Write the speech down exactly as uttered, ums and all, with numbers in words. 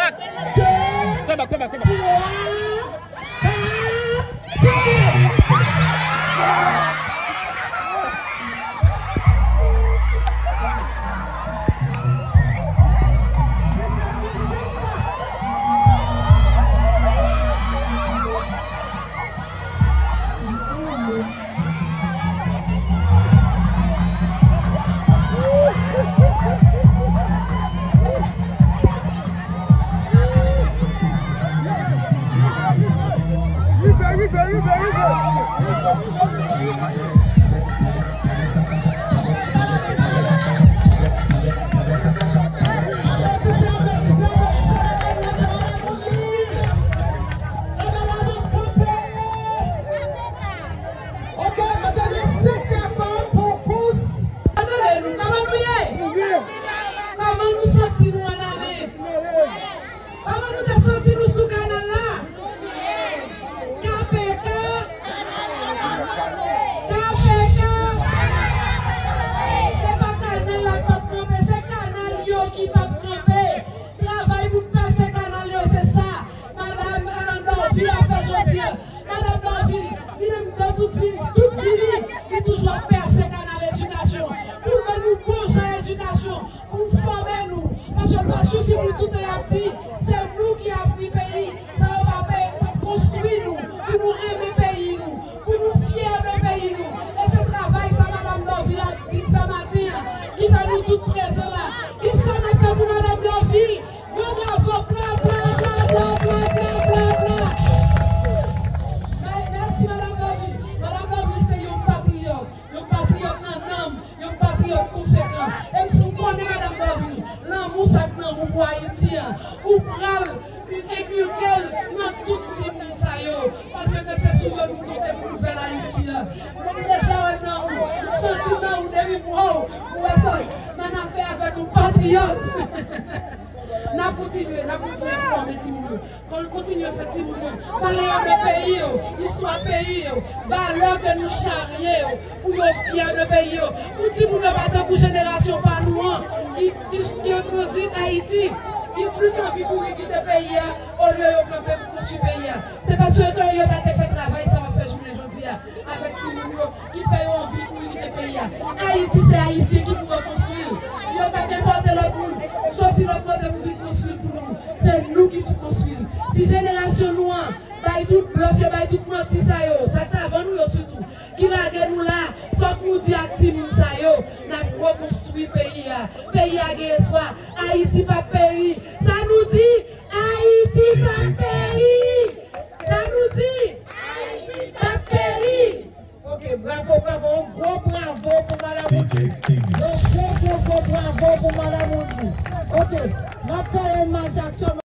Fè bak, fè bak, fè bak. Ok, mwen te gen senk pèsòn pou kous. Tande nou, kòman nou ye? Kòman nou santi nou anndan? Kòman nou te santi nou sou kanal la? K P K. K P K. Se pa kanal la k p ap kanpe, se kanal yo ki p ap kanpe. Travay pou n pèse kanal yo, se sa Madanm, euh, Dorvil ap fè jodi a. Madanm Dorvil, li menm de tout vi, tout vi li, li toujou ap pèse kanal edikasyon. Pou l ban nou bon jan edikasyon, pou l fòme nou. Paske l pa sifi pou tout tan y ap di, se nou ki avni peyi. Sa yo pa pe, pa konstwi nou, pou nou renmen peyi nou, pou nou fyè de peyi nou. E se travay sa Madanm Dorvil ap di sa maten an, ki fè nou tout prezan la. Kisa n ap fè pou Madanm Dorvil? Yon bravo, bla, bla, bla. Mè-, mèsi, Madanm Dorvil. Madanm Dorvil se yon patriyòt, yon patriyòt nan nanm, yon patriyòt konsekan. E m si w konnen, Madanm Dorvil, lanmou sa k nan ou pou Ayiti an, ou pral enkilke l nan tout timoun sa yo. Paske se sou yo nou konte pou nouvèl Ayiti an. Mwen deja wè l nan ou, m santi l nan ou depi m wè w, m wè sa, m annafè avèk yon patriyòt. N ap kontinye, n ap kontinye fòme timoun yo. Kon-, kontinye fè timoun yo pale yo de peyi yo, istwa peyi yo, valè ke nou charye yo, pou yo fyè de peyi yo. Pou timoun yo pa tankou jenerasyon pa nou an, ki, ki, ki an tranzit Ayiti, ki plis anvi kouri kite peyi a, olye yo kanpe pou konstwi peyi a. Se paske yo pa te fè travay sa w ap fè jounen jodi a avèk timoun yo ki fè yo anvi pou kite peyi a. Ayiti, se Ayisyen ki pou rekonstwi l. Yo pa t enpòte lòt moun soti lòt kote pou vin konstwi l pou nou. Se nou ki pou konstwi l. Si jenerasyon nou an bay tout blòf yo, bay tout manti sa yo, sa k t avan nou yo sitou, ki lage nou la, fòk nou di ak timoun sa yo, n ap rekonstwi peyi a. Peyi a gen espwa. Ayiti p ap peri. Sa nou di? Ayiti p ap peri! Sa nou di? Ayiti p ap peri! Ok, bravo, bravo, yon gwo bravo pou Madanm Woodley. Yon gwo, gwo, gwo bravo pou Madanm Woodley. Ok, n ap fè yon maj aksyon.